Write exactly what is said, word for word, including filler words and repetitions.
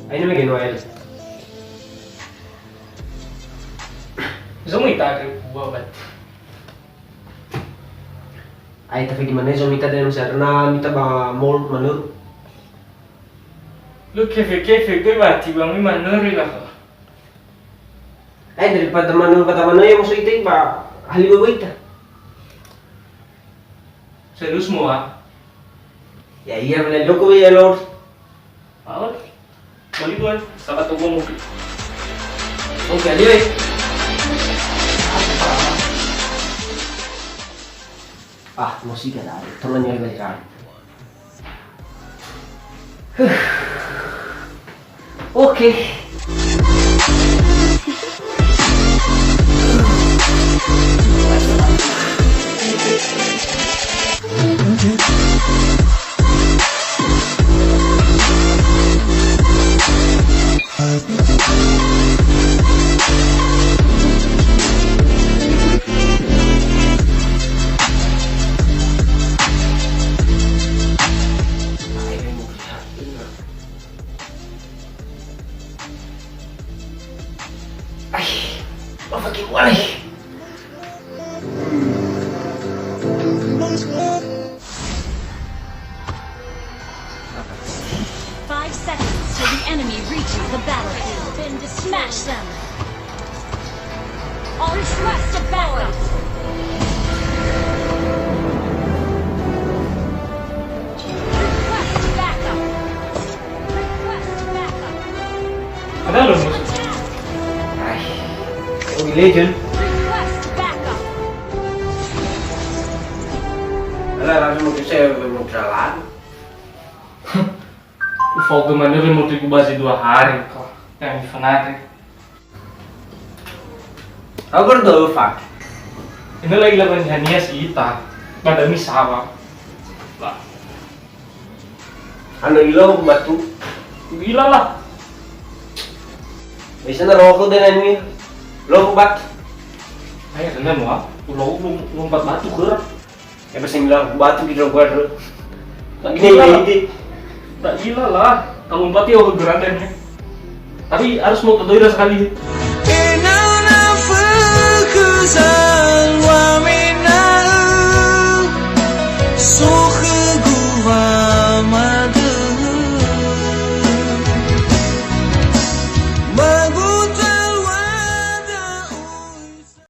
Aina mege Noel. Zo muita ke bua bat. Ai tafegi mane zo mita deh masarna mita ba mall manuru. Lu kefe-kefe gue bati ba mi manuru lah. Ai daripada manuru kata manuru yang masuk itu ba hali gue ita. Serius mua? Ya iya, bela joko ya lor. Paul, balik duluan. Sahabat tunggu mungkin. Oke, ayo. Ah, musik ada. Teman yang belajar. Huh. Oke. Ai, mau pakai mulai. Five seconds till the enemy reaches the battlefield. Then smash them. All request a backup. Request backup. Request backup. Ada loh, Bos. Ai, Mobile Legend. Request backup. Ala, langsung mau saya mau jalan. Ufaoge manö remote-Gu ba zi dua hari, ko. Yang mifanate. Au berdua, Fak. Ini lagi lawan hania si ita. Badami sawa. Lah. Anu ilo batu. Bila lah. Bisa na rokok dengan ini. Lo batu. Ayo, dengan wa. Ulo, ulo, lompat batu, ger. Ya, pasti bilang batu gitu, gua dulu. Tak gila lah. Tak gila lah. Kalau empat ya, udah gerakan ya. Tapi harus mau ke toilet sekali.